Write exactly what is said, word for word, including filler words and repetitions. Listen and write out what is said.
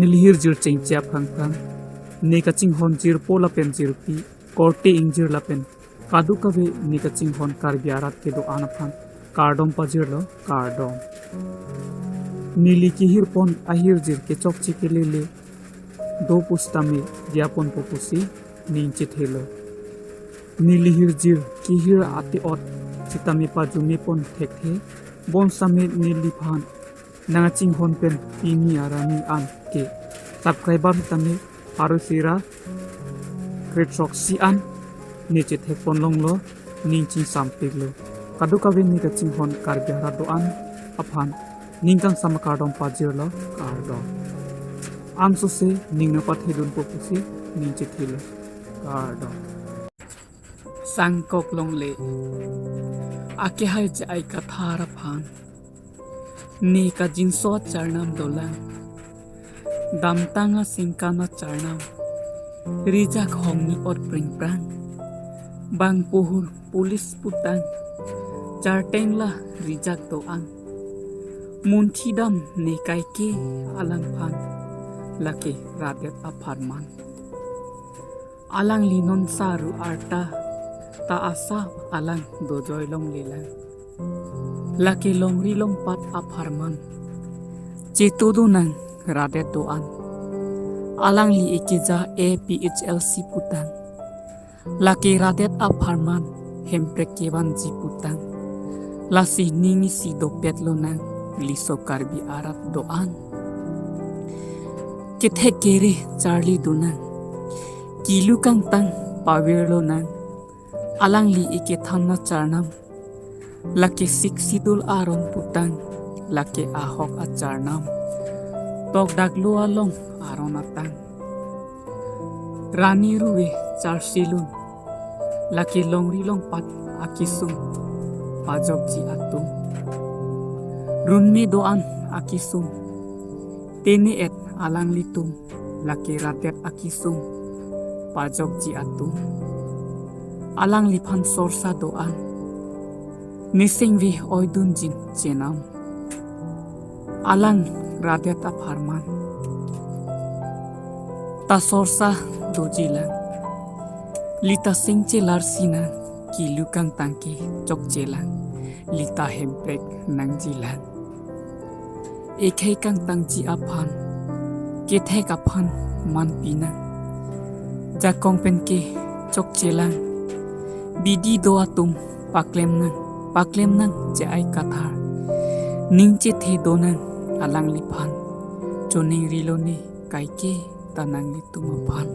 Neli hirjir chengche aphangphang, ne kachinghon jirpo lapen jirpi, korte ingjir lapen kadokave ne kachinghon Karbi arat kedo-an aphan kardom pajirlo, kardom. Neli kehirpon ahirjir kechokche kelele do pusitame diyaponpo pusi ning chethelo. Neli hirjir kehir ate-ot sitame pajumepon thekthe, bonsitame neliphan nangchinghon pen pini arni an ke subscriber tame pharo sira krethrok si an ne chethekpon longlo, ning chingsampiklo. Kadokave ne kachinghon Karbi arat do-an aphan ning kangsam akardom pajirlo, kardom. Ansose ning nangpathedunpo pusi ning chethelo, kardom. Sangkok longle. Akehai J I Kathar aphan. Ne kajinso acharnam dolang. Damtang asingkan acharnam. Rijak hongni ot pringprang. Bang pohor police putang. Charteng la rijak do-an. Munthidam ne kaike alangphan. Lake radet apharman. Alangli non saru arta ta asap alang dojoi longlelang. Lake longri longpat apharman. Chetu dunang radet do-an. Alangli ekeja A P H L C putang. Lake radet apharman hemprek kevanji putang. Lasi ning isi dopet lonang liso Karbi arat do-an. Kethek kere charli dunang. Kilu kangtang pavir lonang. Alangli ekethan acharnam. Lake Sixth Schedule aron putang. Lake ahok acharnam. Tokdaklo along aron atang. Rani ruve charsilun. Lake longri longpat akesung. Pajokji atum. Runme do-an akesung. Tene et alanglitum. Lake radet akesung. Pajokji atum. Alangliphan sorsa do-an. Nesengve oidunjin chenam. Alang radet apharman. Ta sorsa dojilang. Lita sengche larsinang, kilu kangtang ke chokchelang. Lita hemprek nangjilang. Ekhei kangtangji aphan, kethek aphan manpinang. Jakong pen ke chokchelang. Bidi do atum paklemnang, paklemnang J I Kathar. Ning chethe donang alangliphan. Choning rilo ne kaike ta nanglitum aphan.